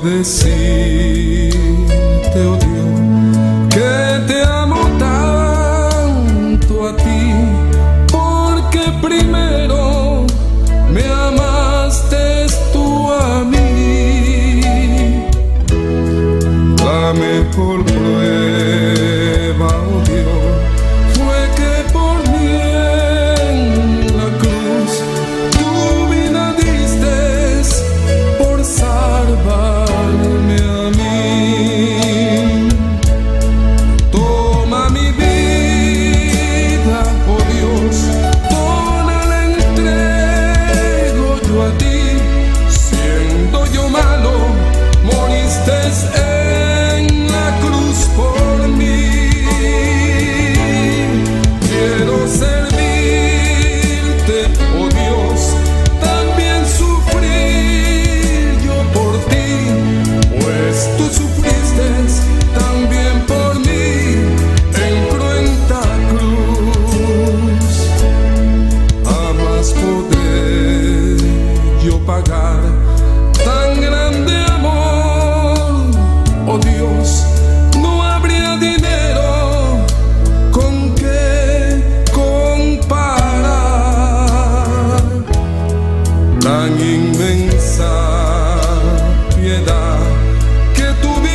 Decirte, oh Dios, que te amo tanto a ti, porque primero me amaste tú a mí. La mejor prueba, oh Dios, fue que por mí en la cruz tu vida diste por salvarme a mí. Toma mi vida, oh Dios, toda la entrego yo a ti. Siendo yo malo, moriste en la cruz por mí. Quiero servirte, oh Dios, también sufrir yo por ti, pues tú sufriste también por mí en cruenta cruz. Jamás podré yo pagar tan grande amor, oh Dios, no habría dinero con que comparar tan inmensa piedad que tuviste.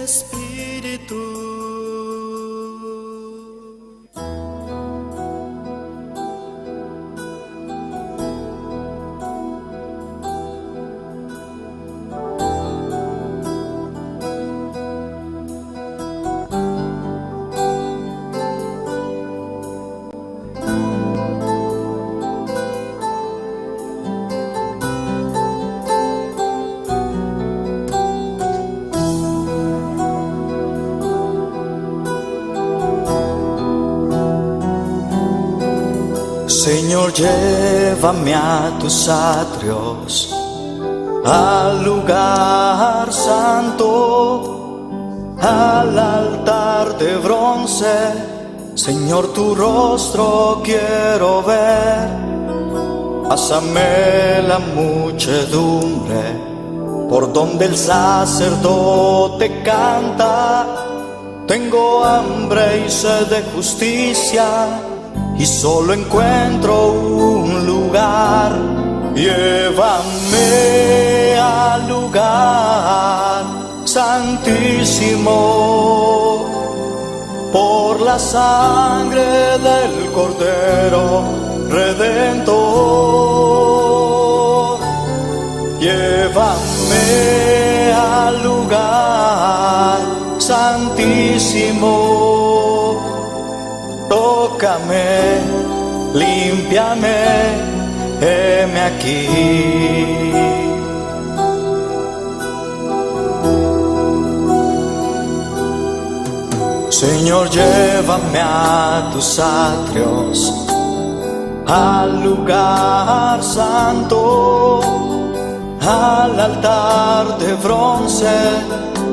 Espíritu. Señor, llévame a tus atrios, al lugar santo, al altar de bronce. Señor, tu rostro quiero ver. Pásame la muchedumbre por donde el sacerdote canta. Tengo hambre y sed de justicia y solo encuentro un lugar. Llévame al lugar santísimo por la sangre del Cordero Redentor. Llévame al lugar santísimo. Tócame, límpiame, heme aquí. Señor, llévame a tus atrios, al lugar santo, al altar de bronce.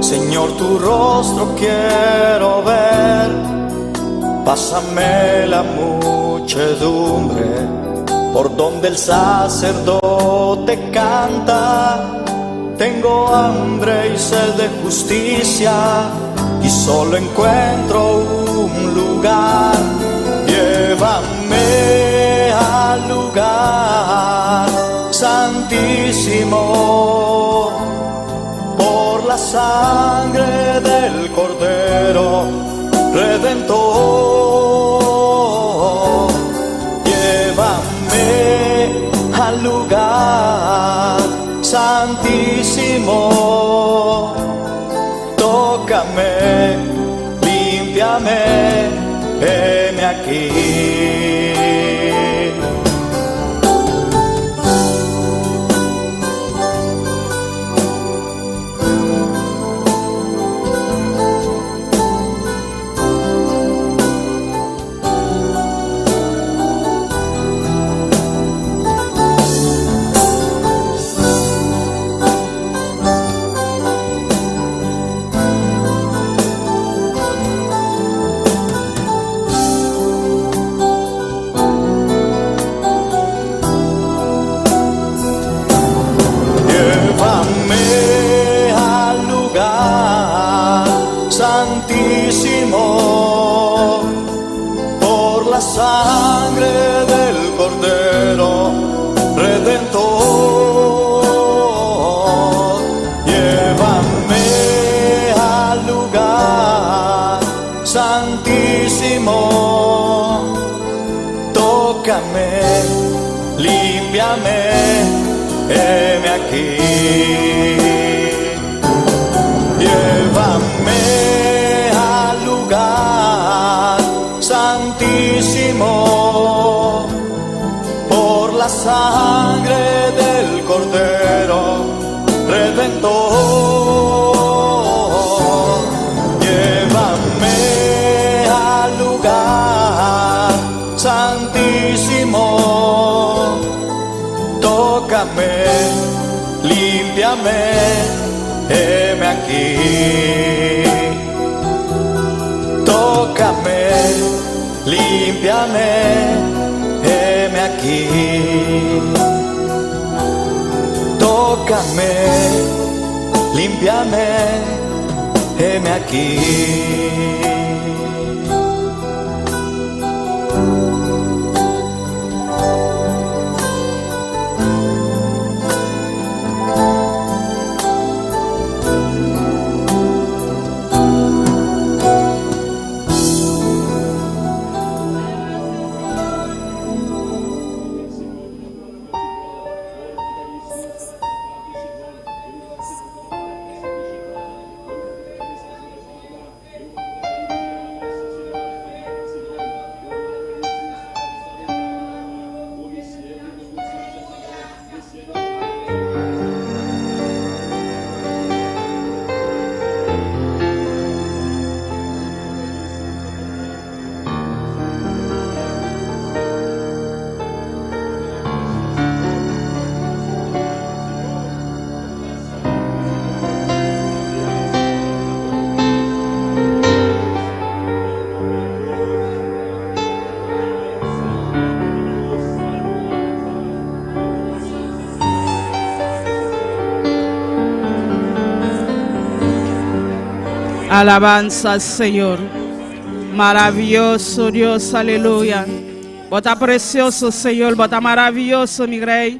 Señor, tu rostro quiero ver. Pásame la muchedumbre por donde el sacerdote canta. Tengo hambre y sed de justicia y solo encuentro un lugar. Llévame al lugar santísimo por la sangre del Cordero Redentor. Llévame al lugar santísimo. Tócame, límpiame, heme aquí. Llévame al lugar santísimo por la sangre del Cordero Redentor. Llévame al lugar santísimo. Tócame, límpiame, heme aquí. Llévame al lugar santísimo por la sangre del Cordero Redentor. Llévame al lugar santísimo. Tócame, límpiame, heme aquí. Tócame, límpiame, heme aquí. Tócame, límpiame, heme aquí. Alabanza, Señor. Maraviyoso Dios, aleluya. Bo ta precioso, Señor. Bo ta maraviyoso, mi Rey.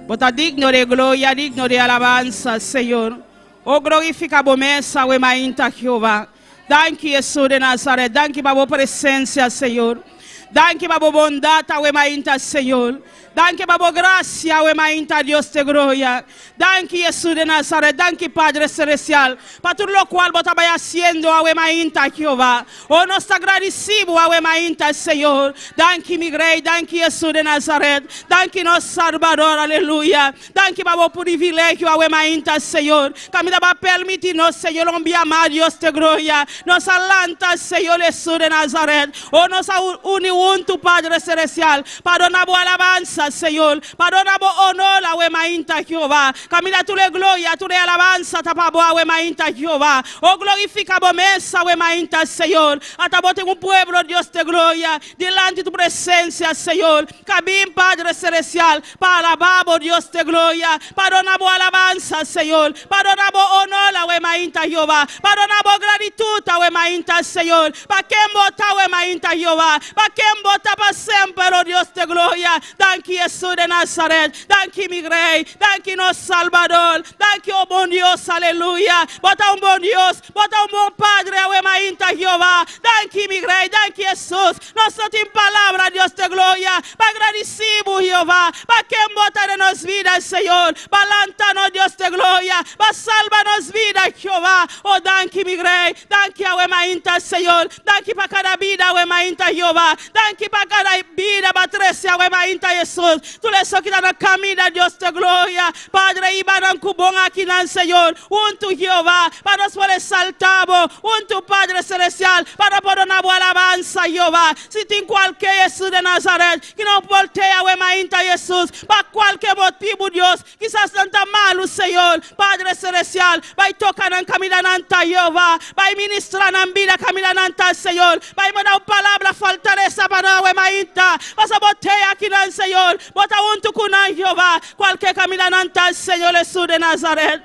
Bo ta digno di gloria, digno di alabansa, Señor. O glorifica bo mes awe mainta, Jehová. Danki, Hesus di Nazaret. Danki pa bo presencia, Señor. Danki pa bo bondad awe mainta, Señor. Danki pa bo gracia awe mainta, Dios di gloria. Danki, Hesus di Nazaret. Danki, Padre Celestial, pa tur locual bo ta bay haciendo awe mainta, Jehová. O nos ta gradicibo awe mainta, Señor. Danki, mi Rey. Danki, Hesus di Nazaret. Danki, nos Salbador. Aleluya. Danki pa bo privilegio awe mainta, Señor. Caminda bo a permiti nos, Señor, un bia mas, Dios di gloria. Nos a lanta, Señor Hesus di Nazaret. O nos a uni hunto, Padre Celestial, pa duna bo alabansa, Señor. Pa duna bo honor awe mainta, Jehová. Caminda tur e gloria, tur e alabansa ta pa bo awe mainta, Jehová. O glorifica bo mes awe mainta, Señor. Ata bo tin un pueblo, Dios di gloria, dilanti tu presencia, Señor. Cu a bin, Padre Celestial, pa alaba bo, Dios di gloria, pa duna bo alabansa, Señor, pa duna bo honor awe mainta, Jehová, pa duna bo gratitud awe mainta, Señor, pa ken bo ta awe mainta, Jehová, pa ken bo ta pa semper, o Dios di gloria. Danki, Hesus di Nazaret. Danki, mi Rey. Danki, nos Salbador. Danki, o bon Dios, aleluya. Bo ta un bon Dios, bo ta un bon Padre awe mainta, Jehová. Danki, mi Rey. Danki, Hesus. Nos no tin palabra, Dios di gloria, pa gradici bo, Jehová, pa ken bo ta den nos bida, Señor. Pa lanta nos, Dios di gloria, pa salba nos bida, Jehová. O danki, mi Rey. Danki awe mainta, Señor. Danki pa cada bida awe mainta, Jehová. Danki pa cada bida bo a trece awe mainta, Hesus. Tur esun cu ta na caminda, Dios di gloria. Padre, hiba nan cu bon akinan, Señor. Hunto, Jehová, pa nos por exalta bo. Hunto, Padre Celestial, pa nos por duna bo alabansa, Jehová. Si tin cualke, Hesus di Nazaret, cu no por t'ey awe mainta, Hesus, pa cualke motibo, Dios, kisas nan ta malo, Señor. Padre Celestial, bay toca nan caminda nan ta, Jehová. Bay ministra nan bida caminda nan ta, Señor. Bay manda un palabra fortalesa pa nan awe mainta. Pasobra bo t'ey akinan, Señor. Bo ta hunto cu nan, Jehová. Cualke caminda nan ta, Señor Hesus di Nazaret.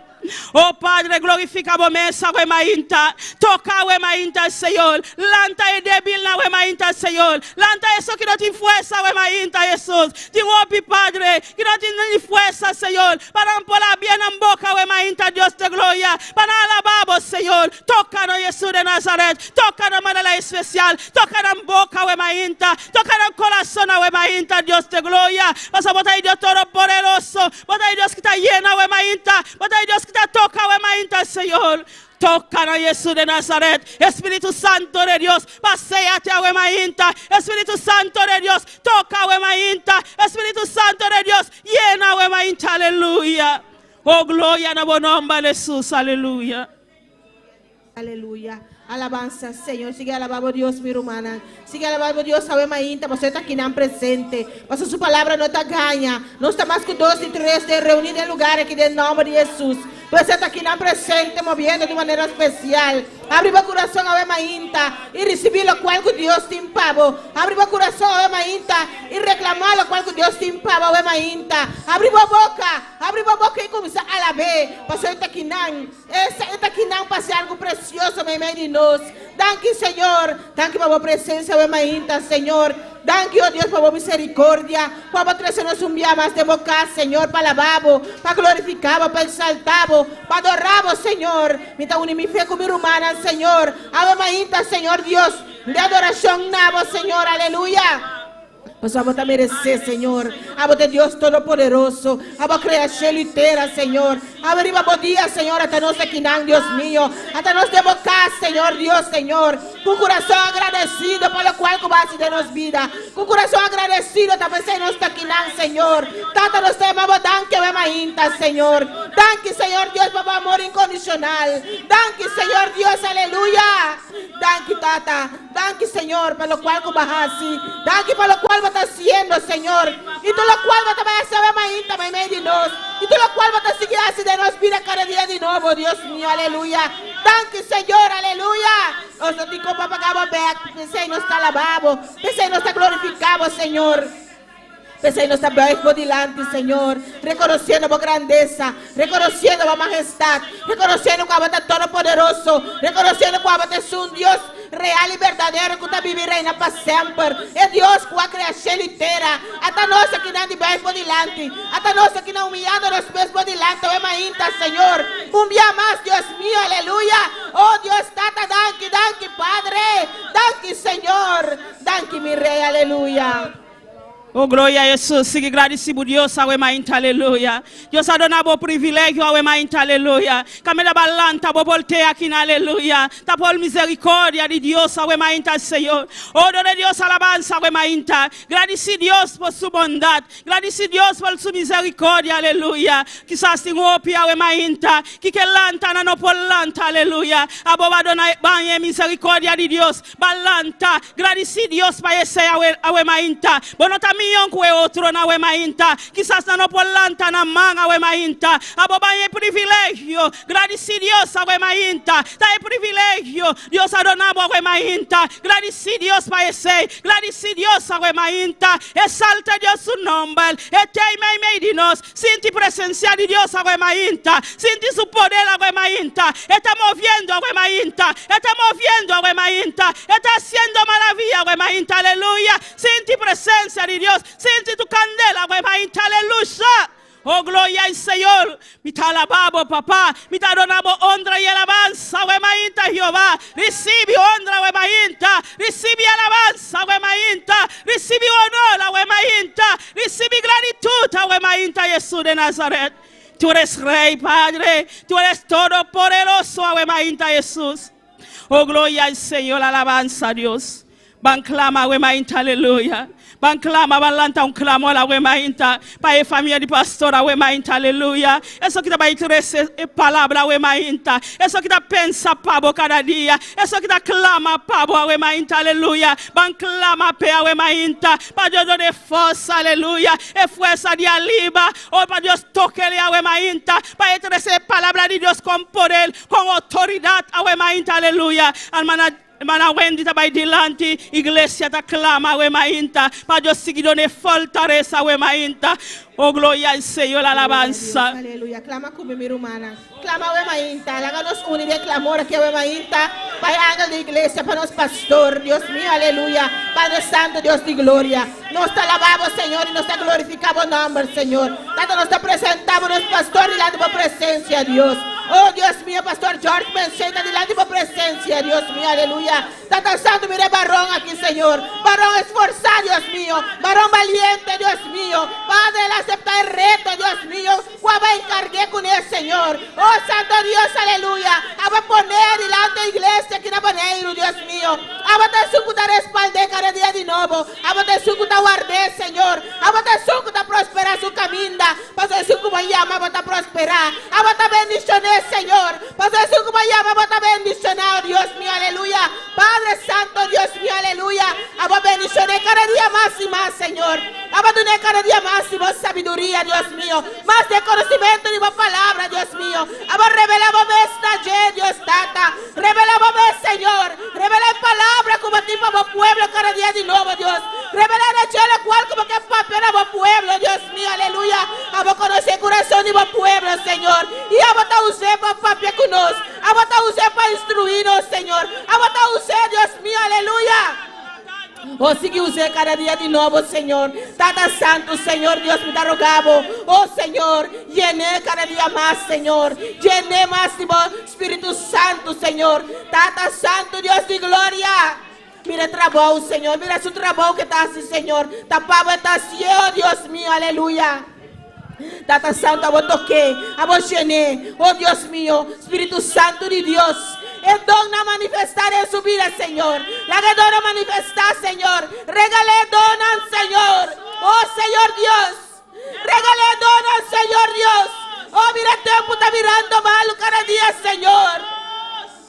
O Padre, glorifica bo mes awe mainta. Toca awe mainta, Señor. Lanta e debilnan awe mainta, Señor. Lanta esun cu no tin forsa awe mainta, Hesus. Tin hopi, Padre, cu no tin ni forsa, Señor, pa nan por habri nan boca awe mainta, Dios di gloria, pa nan alaba bo, Señor. Toca nos, Hesus di Nazaret. Toca nos manera especial. Toca nan boca awe mainta. Toca nan curason awe mainta, Dios di gloria. Pasobra bo ta Dios Todopoderoso. Bo ta Dios cu ta yena awe mainta. Bo ta Dios cu ta toca awe mainta, Señor. Toca na Hesus di Nazaret. Spirito Santo di Dios, paséate awe mainta. Spirito Santo di Dios, toca awe mainta. Spirito Santo di Dios, yena awe mainta. Aleluya. Oh, gloria na bo nomber, Hesus. Aleluya. Aleluya. Alabansa, Señor. Sigui alaba Dios, mi rumannan. Sigui alaba Dios, awe mainta. Bo ta akinan presente. Pasobra su palabra no ta gaña. No ta mas cu dos y tres di reuni den lugar aki den nomber di Hesus. Bo ta akinan presente, moviendo di manera especial. Habri bo curason, awe mainta, y ricibi locual cu Dios tin pa bo. Habri bo curason, awe mainta, y reclama locual cu Dios tin pa bo, awe mainta. Habri bo boca, habri bo boca y cuminsa alab'e. Pasobra e ta akinan. E ta akinan pa haci algo precioso meimei di nos. Danki, Señor. Danki pa bo presencia, awe mainta, Señor. Danki, oh Dios, pa bo misericordia. Pa bo trece nos un dia mas den bo cas, Señor, pa alaba bo, pa glorifica bo, pa exalta bo, pa adora bo, Señor. Mi ta uni mi fe cu mi rumannan, Señor. Awe mainta, Señor Dios, di adoracion na bo, Señor. Aleluya. Pasobra bo ta merece, Señor. Abo ta Dios Todopoderoso. Abo a crea cielo y tera, Señor. Abo riba bo dia, Señor, ata nos akinan, Dios mio. Ata nos den bo cas, Señor Dios, Señor. Cu curason agradecido pa locual cu bo a haci den nos bida. Cu curason agradecido ta p'esey nos ta akinan, Señor. Tata, nos ta yama bo danki awe mainta, Señor. Danki, Señor Dios, pa bo amor incondicional. Danki, Señor Dios, aleluya. Danki, Tata. Danki, Señor, pa locual cu bo a haci. Danki pa locual bo ta haciendo, Señor. Y tur locual bo ta bay haci awe mainta meimei di nos. Y tur locual bo ta sigui haci den nos bida cada dia di nobo, Dios mio, aleluya. Danki, Señor, aleluya. Nos no tin con pa paga bo bek. P'esey nos ta alaba bo. P'esey nos ta glorifica bo, Señor. P'esei nos ta buig bo dilanti, Señor, rekonosiendo bo grandesa, rekonosiendo bo mahestat, rekonosiendo ku abo ta Todopoderoso, rekonosiendo ku abo ta esun Dios real i berdadero ku ta biba i reina pa semper, e Dios ku a krea shelu i tera. Ata nos akinan di buig bo dilanti, ata nos akinan humiyando nos mes bo dilanti awe mainta, Señor. Un bia mas, Dios mio, aleluya! Oh Dios Tata, danki, danki Padre, danki Señor, danki mi Rey, aleluya. Oh gloria Hesus, sigui gradisi bo Dios awe mainta, aleluya. Dios a dona bo privilegio awe mainta, aleluya. Kaminda bo a lanta bo por te aki na, aleluya. Ta por misericordia di Dios awe mainta, Señor. Oh dona Dios alabansa awe mainta. Gradisi Dios por su bondad. Gradisi Dios por su misericordia, aleluya. Kisas tin hopi awe mainta ki ke lanta nan no por lanta, aleluya. Abo bo a dona baña e misericordia di Dios. Ba lanta, gradisí Dios pa esei awe, awe mainta. Bo no ta mion ku e otronan awe mainta. Kisas nan no por lanta nan man awe mainta. Abo baña e privilegio. Gradisí Dios awe mainta. Ta e privilegio Dios a dona bo awe mainta. Gradisí Dios pa esei. Gradisí Dios awe mainta. Exalta Dios su nomber. E t'ei meimei di nos. Sinti presencia di Dios awe mainta. Sinti su poder awe mainta. E ta moviendo awe mainta. E ta moviendo awe mainta. E ta haciendo maravilla awe mainta. Aleluya. Sinti presencia di Dios. Sinti tu candela awe mainta. Aleluya. Oh, gloria al Señor. Mi ta alaba bo, Papa. Mi ta duna bo honra y alabansa awe mainta, Jehová. Recibi honra awe mainta. Recibi alabansa awe mainta. Recibi honor awe mainta. Recibi gratitud awe mainta, Jesús de Nazaret. Tú eres Rey, Padre. Tú eres todopoderoso, awe mainta, Jesús. Oh, gloria al Señor, alabanza a Dios. Ban clama, awe mainta, aleluya. Ban clama, ban lanta un clamor, awe mainta. Pa e famia di pastor, awe mainta, aleluya. Esun cu ta bay trece e palabra, awe mainta. Esun cu ta pensa pa bo cada dia. Esun cu ta clama pa bo, awe mainta, aleluya. Ban clama p'e, awe mainta. Pa Dios duna forsa, aleluya. E forsa di ariba. Oh, pa Dios toca e awe mainta. Pa trece e palabra di Dios cu poder, cu autoridad, awe mainta, aleluya. Hermana Hermana Wendy ta bay dilanti, iglesia ta clama awe mainta, pa Dios sigui duna fortalesa awe mainta. Oh, gloria al Señor, alabansa. Aleluya. Clama cu mi, mi ruman. Clama awe mainta. Laga nos uni den clamor aki awe mainta. Pa angel di iglesia, pa nos pastor. Dios mio, aleluya. Padre Santo, Dios di gloria. Nos ta alaba, Señor, y nos ta glorifica bo nomber, Señor. Tata, nos ta presenta nos pastor dilanti di bo presencia, Dios. Oh, Dios mio, Pastor George Menceta dilanti di bo presencia, Dios mio, aleluya. Tata Santo, mira varón aki, Señor. Varón esforzado, Dios mío. Varón valiente, Dios mío. Padre, el acepta el reto, Dios mío. Cual a encargué con él, Señor. Oh, Santo Dios, aleluya. A poner delante de la iglesia aki na Boneiru, Dios mío. Abo ta esun cu ta respalda cada dia di nobo. Abo ta esun cu ta warda, Señor. Abo ta esun cu ta prospera su caminda. Paso esun cu bo yama, abo ta prospera. Abo ta bendiciona, Señor. Paso esun cu bo yama, abo ta bendiciona, Dios mio, aleluya. Padre Santo, Dios mio, aleluya. Abo bendiciona cada dia mas y mas, Señor. Abo duna cada dia mas y mas sabiduria, Dios mio. Mas di conocimento di bo palabra, Dios mio. Abo revela bo mes na dje, Dios Tata. Revela bo mes, Señor. Revela e palabra cu bo tin pa bo pueblo cada dia di nobo, Dios. Revela na dje locual cu bo kier papia na bo pueblo, Dios mio, aleluya. Abo conoce curason di bo pueblo, Señor. Y abo ta usa pa papia cu nos. Abo ta usa pa instrui nos, Señor. Abo ta usa, Dios mio, aleluya. Oh, sigui usa cada dia di nobo, Señor. Tata Santo, Señor, Dios mi ta roga bo. Oh, Señor, yena cada dia mas, Señor. Yena mas di Spirito Santo, Señor. Tata Santo, Dios di gloria. Mira trabou, Señor. Mira su trabou cu ta asina, Señor. Ta pa bo ta ciego, Dios mio, aleluya. Tata Santo, abo toca, abo yena. Oh Dios mio, Spirito Santo di Dios. E don a manifesta den su bida, Señor. Laga e don a manifesta, Señor. Regala don, Señor. Oh Señor Dios. Regala don, Señor Dios. Oh, mira, tempo ta birando malo cada dia, Señor.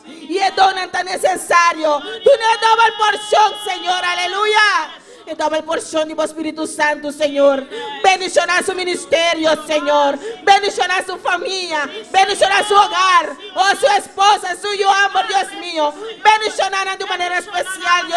Y e don ta necesario. Duna dobbel porcion, Señor. Aleluya. E dobbel porcion di Spirito Santo, Señor. Bendiciona su ministerio, Señor. Bendiciona su famia. Bendiciona su hogar. Oh, su esposa, su yiu, amor, Dios mio. Bendiciona di manera especial, Dios.